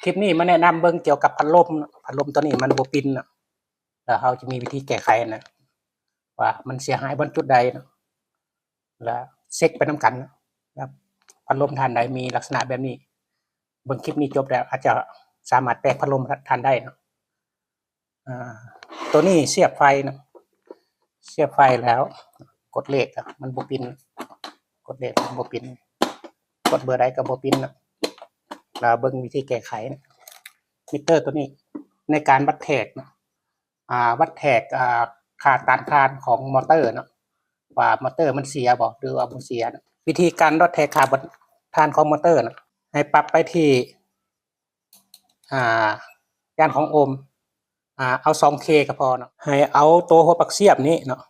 ຄລິບນີ້ມາແນະນຳເບິ່ງກ່ຽວກັບພັດລົມເນາະ, ພັດລົມຕົວນີ້ມັນບໍ່ປິ່ນເນາະ, ແລ້ວເຮົາຈະມີວິທີແກ້ໄຂນະ ວ່າມັນເສຍຫາຍບ່ອນຈຸດໃດເນາະ, ແລ້ວເຊັກໄປນຳກັນເນາະ, ແລ້ວພັດລົມທ່ານໃດມີລັກສະນະແບບນີ້ ເບິ່ງຄລິບນີ້ຈົບແລ້ວອາດຈະສາມາດແປງພັດລົມທ່ານໄດ້ເນາະ. ອາ ຕົວນີ້ສຽບໄຟນະ, ສຽບໄຟແລ້ວກົດເລກ ມັນບໍ່ປິ່ນ, ກົດເລກມັນບໍ່ປິ່ນ, ກົດເບີໃດກໍບໍ່ປິ່ນນະ. ລະເບິ່ງວິທີແກ້ໄຂນະ, ມິເຕີຕົວນີ້ໃນການວັດແທກນະ, ອາ ວັດແທກ ອາ ຄ່າຕ້ານທານຂອງມໍເຕີເນາະ, ວ່າມໍເຕີມັນເສຍບໍ່ ຫຼືວ່າບໍ່ເສຍນະ. ວິທີການວັດແທກຄ່າຕ້ານທານຂອງມໍເຕີນະ, ໃຫ້ປັບໄປທີ່ ອາ ຢ້ານຂອງໂອມ ອາ ເອົາສອງເຄກໍພໍເນາະ, ໃຫ້ເອົາຕົວຫົວປັກສຽບນີ້ເນາະ,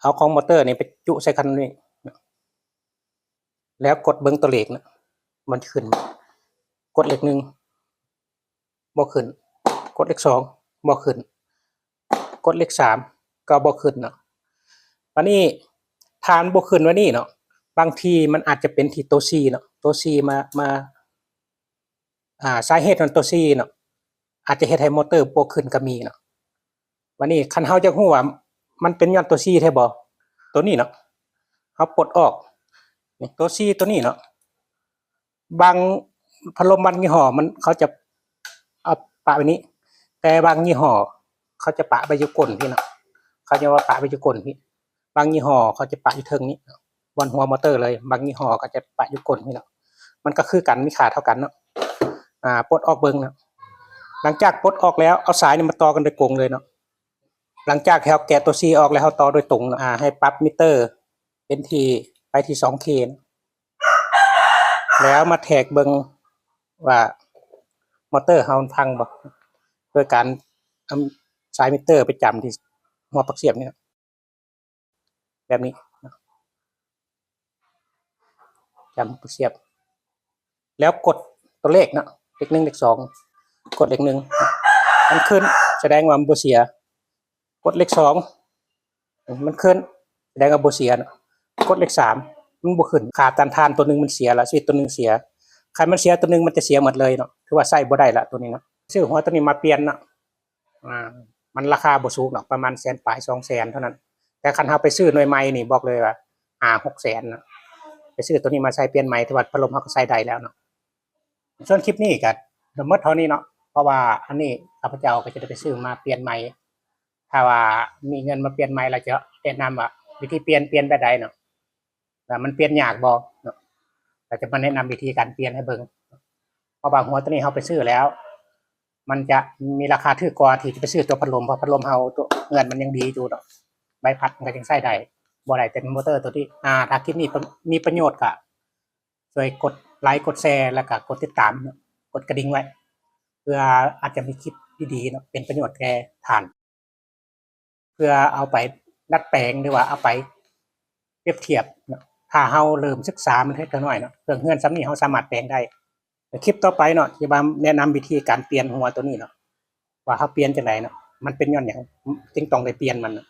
ເອົາຂອງມໍເຕີນີ້ໄປຈຸໃສ່ຄັນນີ້ເນາະ, ແລ້ວກົດເບິ່ງຕົວເລກນະ ມັນຂຶ້ນ, ກົດເລກໜຶ່ງ ບໍ່ຂຶ້ນ, ກົດເລກສອງ ບໍ່ຂຶ້ນ, ກົດເລກສາມ ກໍບໍ່ຂຶ້ນເນາະ. ບາດນີ້ຖ້າມັນບໍ່ຂຶ້ນແບບນີ້ເນາະ, ບາງທີມັນອາດຈະເປັນທີ່ຕົວຊີເນາະ, ຕົວຊີມາ ມາ ອາ ສາເຫດຂອງຕົວຊີເນາະ ອາດຈະເຮັດໃຫ້ມໍເຕີບໍ່ຂຶ້ນກໍມີເນາະ. ບາດນີ້ຄັນເຮົາຢາກຮູ້ວ່າມັນເປັນຍ້ອນຕົວຊີແທ້ບໍ່, ຕົວນີ້ເນາະ ເຮົາປົດອອກ ນີ້ ຕົວຊີຕົວນີ້ເນາະ, ບາງພັດລົມບາງຍີ່ຫໍ້ມັນ ເຂົາຈະເອົາປະໄວ້ນີ້, ແຕ່ບາງຍີ່ຫໍ້ເຂົາຈະປະໄວ້ຢູ່ກົ້ນພີ້ເນາະ, ເຂົາຈະວ່າປະໄວ້ຢູ່ກົ້ນພີ້. ບາງຍີ່ຫໍ້ເຂົາຈະປະຢູ່ເທິງນີ້ ບ່ອນຫົວມໍເຕີເລີຍ, ບາງຍີ່ຫໍ້ເຂົາຈະປະຢູ່ກົ້ນພີ້ເນາະ. ມັນກໍຄືກັນ ມີຄ່າເທົ່າກັນເນາະ. ອາ ປົດອອກເບິ່ງເນາະ. ຫຼັງຈາກປົດອອກແລ້ວ ເອົາສາຍນີ້ມາຕໍ່ກັນໂດຍກົງເລີຍເນາະ. ຫຼັງຈາກທີ່ເຮົາແກະຕົວຊີອອກແລ້ວ ເຮົາຕໍ່ໂດຍຕົງເນາະ. ອາ ໃຫ້ປັບມິເຕີເປັນທີ່ ໄປທີ່ສອງເຄ ແລ້ວມາແທກເບິ່ງວ່າມໍເຕີເຮົາມັນພັງບໍ່ ໂດຍການເອົາສາຍມິເຕີໄປຈ້ຳທີ່ຫົວປັກສຽບນີ້ເນາະ. ແບບນີ້ ຈ້ຳປະສຽບ ແລ້ວກົດຕົວເລກເນາະ, ເລກໜຶ່ງ ເລກສອງ, ກົດເລກໜຶ່ງ ມັນຂຶ້ນ ສະແດງວ່າມັນບໍ່ເສຍ, ກົດເລກສອງ ມັນຂຶ້ນ ສະແດງວ່າບໍ່ເສຍເນາະ, ກົດເລກສາມ ມັນບໍ່ຂຶ້ນ. ຄ່າຕ້ານທານຕົວໜຶ່ງມັນເສຍລະ, ສະວິດຕົວໜຶ່ງເສຍ. ຄັນມັນເສຍຕົວໜຶ່ງ ມັນຈະເສຍໝົດເລີຍເນາະ, ຖືວ່າໃຊ້ບໍ່ໄດ້ລະຕົວນີ້ເນາະ. ຊື້ຫົວຕົວນີ້ມາປ່ຽນເນາະ. ອ່າ ມັນລາຄາບໍ່ສູງດອກ, ປະມານແສນປາຍ ສອງແສນເທົ່ານັ້ນ. ແຕ່ຄັນເຮົາໄປຊື້ໜ່ວຍໃໝ່ນີ້ ບອກເລີຍວ່າຫ້າຫົກແສນເນາະ, ໄປຊື້ຕົວນີ້ມາໃສ່ປ່ຽນໃໝ່, ແຕ່ວ່າພັດລົມເຮົາກໍໃຊ້ໄດ້ແລ້ວເນາະ. ສ່ວນຄລິບນີ້ກໍທັງໝົດເທົ່ານີ້ເນາະ, ເພາະວ່າອັນນີ້ຂ້າພະເຈົ້າກໍຈະໄດ້ໄປຊື້ມາປ່ຽນໃໝ່. ຖ້າວ່າມີເງິນມາປ່ຽນໃໝ່ ແລ້ວຈະແນະນຳວ່າວິທີປ່ຽນ ປ່ຽນແບບໃດເນາະ. ວ່າມັນປ່ຽນຍາກບໍ່ເນາະ, ກໍຈະມາແນະນຳວິທີການປ່ຽນໃຫ້ເບິ່ງ. ເພາະວ່າຫົວຕົວນີ້ເຮົາໄປຊື້ແລ້ວ ມັນຈະມີລາຄາຖືກກວ່າທີ່ຈະໄປຊື້ຕົວພັດລົມ, ເພາະພັດລົມເຮົາຕົວເຮືອນມັນຍັງດີຢູ່ເນາະ, ໃບພັດມັນກໍຍັງໃຊ້ໄດ້, ບໍ່ໄດ້ເປັນມໍເຕີຕົວທີ່. ອາ ຖ້າຄລິບນີ້ປະ ມີປະໂຫຍດ ກໍຊ່ວຍກົດໄລ ກົດແຊ ແລ້ວກໍກົດຕິດຕາມເນາະ, ກົດກະດິ່ງໄວ້ ເພື່ອອາດຈະມີຄລິບດີໆເນາະ ເປັນປະໂຫຍດແກ່ທ່ານ. ເພື່ອເອົາໄປດັດແປງ ຫຼືວ່າເອົາໄປປຽບທຽບເນາະ. ຖ້າເຮົາເລີ່ມສຶກສາມັນເລັກນ້ອຍເນາະ, ເຄື່ອງເຮືອນສ່ຳນີ້ເຮົາສາມາດແປງໄດ້. ແລະ ຄລິບຕໍ່ໄປເນາະ ທີ່ວ່າແນະນຳວິທີການປ່ຽນຫົວຕົວນີ້ເນາະ, ວ່າເຮົາປ່ຽນຈັ່ງໃດເນາະ, ມັນເປັນຍ້ອນຫຍັງຈຶ່ງຕ້ອງໄດ້ປ່ຽນມັນເນາະ.